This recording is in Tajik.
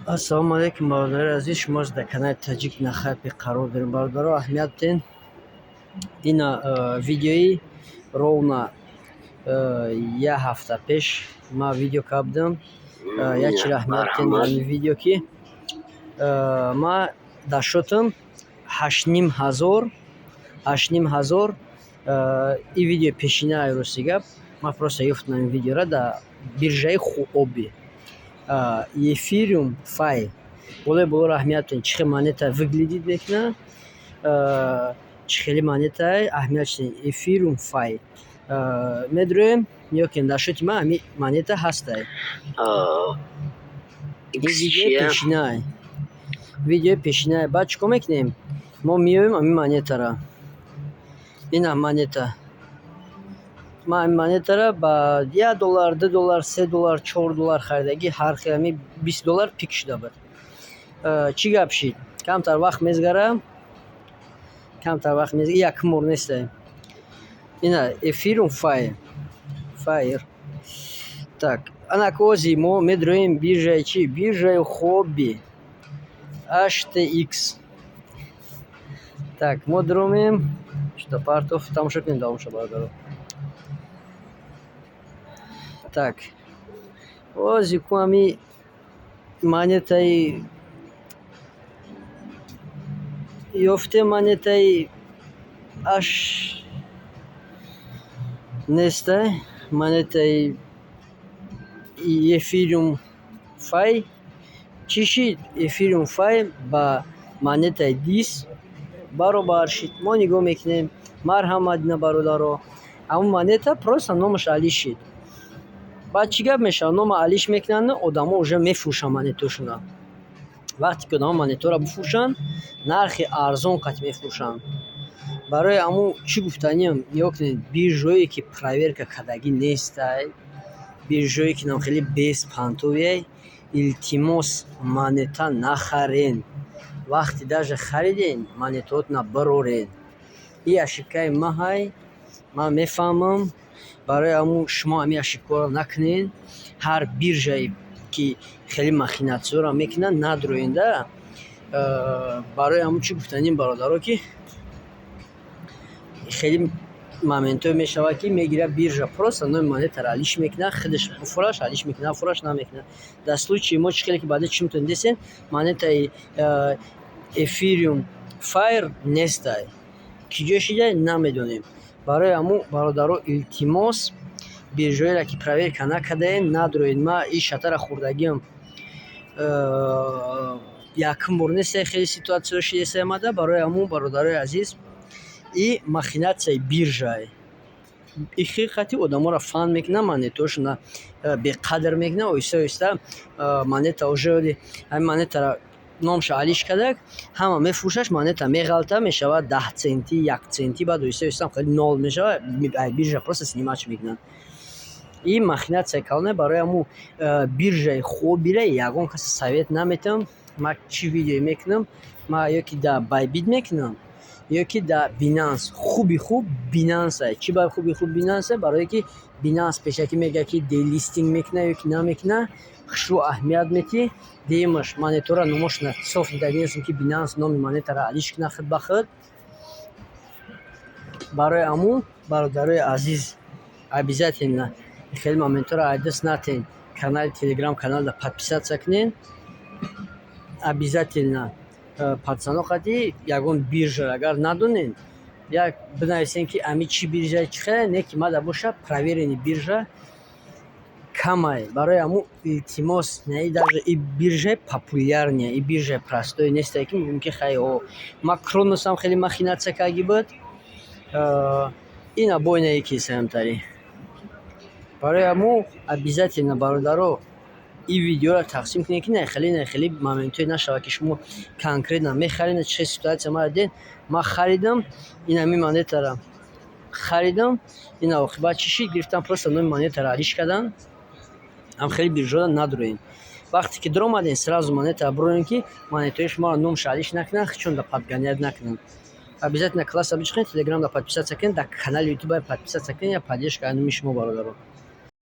Ассалому алайкум, бародари азиз, шумо дар канали Таҷик на хайпе қарор дорем. Бародаро, аҳамият бидиҳед, ина видеои ровно як ҳафта пеш ман видео карда будам. Як чиро аҳамият бидиҳед дар ин видео, ки ман дар шотам 8500, 8500. Ин видеои пешинаи, рости гап, ман просто ёфтам ин видеоро дар биржаи Хуоби. Эфириум Фай болои болоро аҳамият бидиҳед, чӣ хел монета выглядит мекунад, чӣ хели монетае, аҳамият чист. Эфириум Фай медроем, нигоҳ кунед, дар шоти ман ҳамин монета ҳастае. Ин видеои пешинае, видеои пешинае. Баъд чӣ кор мекунем? Мо меоем ҳамин монетаро, ина монета. Ман ҳамин монетаро ба 1 доллар, 2 доллар, 3 доллар, 4 доллар харидагӣ, ҳар хел ҳамин 20 доллар пик шуда буд. Чӣ гап шид? Камтар вақт мезгара, камтар вақт, ин якум бор нестае. Ина Эфириум Файр, Файр. Так, анаку ози мо медроем биржаи чӣ? Биржаи Хуоби, HTX. Так, мо дуромем, что партов, тамошо кунем давомша, бародаро. Так, ози ку ҳами монетаи ёфтем, монетаи аш нестай, монетаи Эфириум Фай. Чӣ шид? Эфириум Фай ба монетаи Дис баробар шид. Мо нигоҳ мекунем, марҳамат, ина, бародаро, ҳамун монета просто номаш алиш шид. Баъд чӣ гап мешавад? Нома алиш мекунанд, одамо уже мефурӯшанд монетошонро. Вақте ки одамо монетаро бифурӯшанд, нархи арзон қат мефурӯшанд. Барои ҳамун чӣ гуфтаниям, нигоҳ кунед, биржое ки проверка кардагӣ нестай, биржое ки хеле беспонтовый, илтимос, монета нахарен. Вақте даже хариден, монетаотона бирорен. Ин ошибкаи маҳай, ман мефаҳмам. Барои ҳамун шумо ҳамин ошибкаҳоро накунед. Ҳар биржае ки хеле махинатсияро мекунад, надроен да. Барои ҳамун чӣ гуфтанем, бародаро, ки хеле моментҳое мешавад, ки мегирад биржа, просто номи монетаро алиш мекунад, худаш фураш алиш мекунад, фураш намекунад. Дар случаи мо чӣ хеле ки баъда чӣ метавонед дидесен, монетаи Эфириум Файр нестай, ки ҷо шидай, намедонем. Барои ҳамун, бародаро, илтимос, биржаҳоеро ки проверка накардаем, надроед. Ман ин шатаро хӯрдагиам якум бор нестай, хеле ситуатсияҳо шидесай омада. Барои ҳамун, бародарои азиз, и махинатсияи биржае, и хиқати одаморо фан мекунад, монетаҳошонро беқадр мекунад. Оҳиста оҳиста монета уже ҳамин монетаро номша алиш кардак, ҳама мефурӯшаш, монета меғалта, мешавад 10 центӣ, 1 центӣ, баъд оҳиста оҳиста хеле нол мешавад, биржа просто снимать мекунад. Ин махинатсияи калоне. Барои ҳамун биржаи Хуобира ягон касе совет наметиҳам. Ман чӣ видеое мекунам? Ман ё ки дар Байбит мекунам, ё ки дар Бинанс. Хуби хуб Бинансае. Чӣ ба хуби хуб Бинансе? Барое ки Бинанс пешакӣ мегӯяд, ки делистинг мекунад ё ки намекунад, хушрӯ аҳамият медиҳӣ. Дуюмаш, монетаҳоро номошона соф дидагӣ нестем, ки Бинанс номи монетаро алиш кунад худ ба худ. Барои ҳамун, бародарои азиз, обязательно хеле моментҳоро аз даст натиҳед. Канали Телеграм каналро подписаться кунед обязательно. Пацано қати ягон биржаро агар надонед, як бинависем, ки ами чӣ биржа, чӣ хеле не ки мада боша, проверенный биржа камай. Барои ҳамун, илтимос, и даже и биржаи популярная, и биржаи простой нестае, ки мегӯем, ки хай о ма Кроносам хеле махинатсия кардагӣ буд, ина бой на ки самтари. Барои ҳамун обязательно, бародаро, ин видеоро тақсим кунед, ки нахеле нахеле моментҳое нашавад, ки шумо конкретно мехаред. Чӣ хел ситуатсия мара дидед? Ман харидам, ин ҳамин монетаро харидам, ина оқибат чӣ шид? Гирифтам, просто номи монетаро алиш кардам. Ҳам хеле биржаҳоро надроем. Вақте ки дуромадем, сразу монетаро бироем, ки монетаҳои шуморо номша алиш накунанд, худшонро подгонять накунанд. Обязательно класса бичиқед, Телеграмда подписаться кунед, дар канали Ютуба подписаться кунед, я поддержка номи шумо, бародаро.